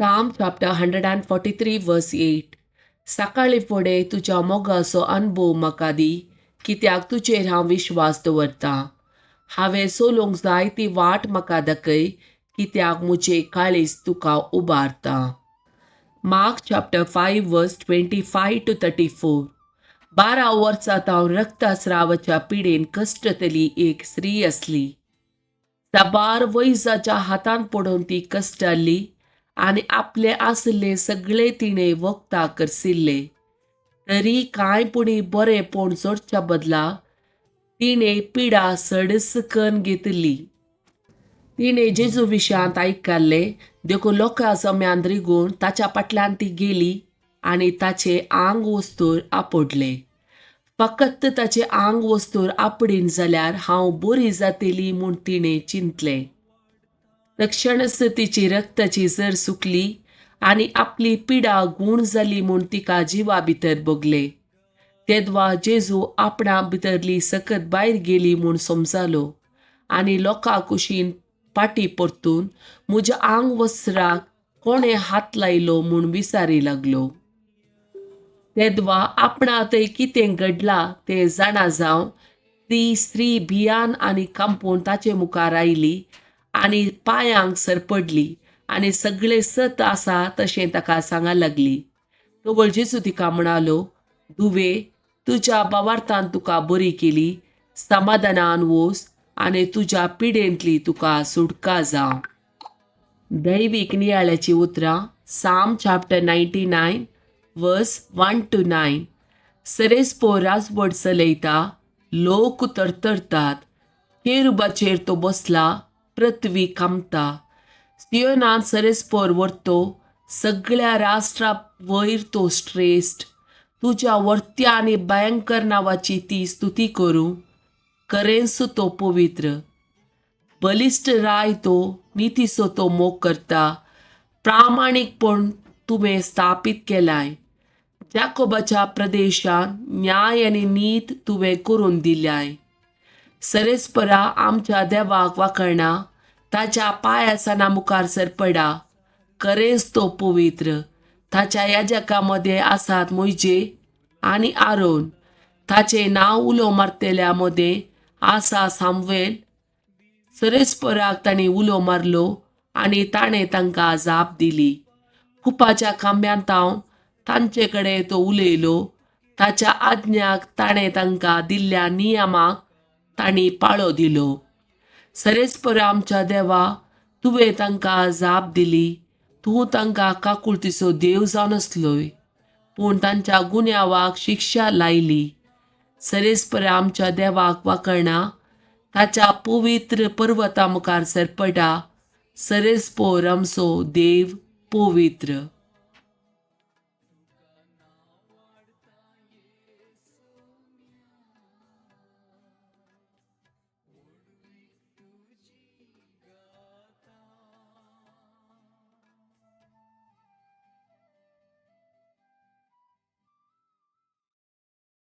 Psalm chapter 143 verse 8. सकाळी फुडें तुज्या मोगाचो अनुभव म्हाका दी, कित्याक तुजेर हांव विश्वास दवरतां. हांवें चलोवंक जाय ती वाट म्हाका दाखय, कित्याक म्हजें काळीज तुका उबारता. Mark chapter 5 verse 25 to 34. 12 वर्सां तावन रक्तस्रावाच्या पिडेन कश्टतली एक स्त्री आसली. साबार वैजाच्या हातान पडून ती कश्टाली आनी आपले आशिल्ले सगळे तिणें वखदां करसिल्ले, तरी कांय पुणी बरेंपण जोडच्या बदला तिणें पिडा सडस करून घेतली. तिणें जेजू विशयांत आयकल्लें देखून लोकां जम्यान रिगून ताच्या फाटल्यान ती गेली आनी ताचें आंग वस्तूर आपडलें. फकत ताचें आंग वस्तूर आपडीन जाल्यार हांव बरी जातली म्हूण तिणें चिंतलें. तक्षणच तिची रक्ताची जर सुकली आनी आपली पिडा गूण जाली म्हूण तिका जिवा भितर भोगले. तेदवा जेजू आपणा भितरली सकत भायर गेली म्हूण समजालो आनी लोकां कुशीन पाटी परतून म्हज्या आंग वस्त्राक कोणें हात लायलो म्हूण विचारी लागलो. तेदवा आपणा थंय कितें घडलां तें जाणा जावन ती स्त्री भियान आनी कांपून ताचे मुखार आयली आनी पांयांक सरपडली आनी सगळें सत आसा तशें ताका सांगा लागली. तवळ जेजू तिका म्हणालो, धुवे, तुज्या बावार्थान तुका बरी केली, समाधानान वोस आनी तुज्या पिडेंतली तुका सुटका जावं. दैवीक नियाळ्याची उतरां. Psalm chapter 99 verse 1 to 9. सरेस्पो राजवट चलयता, लोक तरतरतात, केरुबाचेर तो बसला, पृथ्वी कामता. सियोनान सरेस्पोर व्हरतो, सगळ्या राष्ट्रा वयर तो श्रेश्ठ. तुज्या वर्त्या आनी भयंकर नांवाची ती स्तुती करूं, करेंस तो पवित्र. बलिश्ट राय तो, नितीचो तो मोग करता, प्रामाणीकपण तुवें स्थापीत केलाय. जाकोबाच्या प्रदेशांत न्याय आनी नीत तुवें करून दिल्याय. सरेस्परा आमच्या देवाक वाखणा, ताच्या पांयासना मुखार सरपडा, करेंस तो पवित्र. ताच्या याजका मदें आसात मोयजे आनी आरोन, ताचें नांव उलो मारतल्या मदें आसा सामवेल. सरेस्पराक तांणी उलो मारलो आनी ताणें तांकां जाप दिली. कुपाच्या खांब्यांत हांव तांचे कडेन तो उलयलो, ताच्या आज्ञाक ताणें तांकां दिल्ल्या नियमाक तांणी पाळो दिलो. सरेस्परा आमच्या देवा, तुवें तांकां जाप दिली. तूं तांकां काकुळतीचो देव जावन आसलोय, पूण तांच्या गुन्यांवाक शिक्षा लायली. सरेस्परा आमच्या देवाक वाखणा, ताच्या पवित्र पर्वता मुखार सरपटा. सरेस्पोर आमचो देव पवित्र.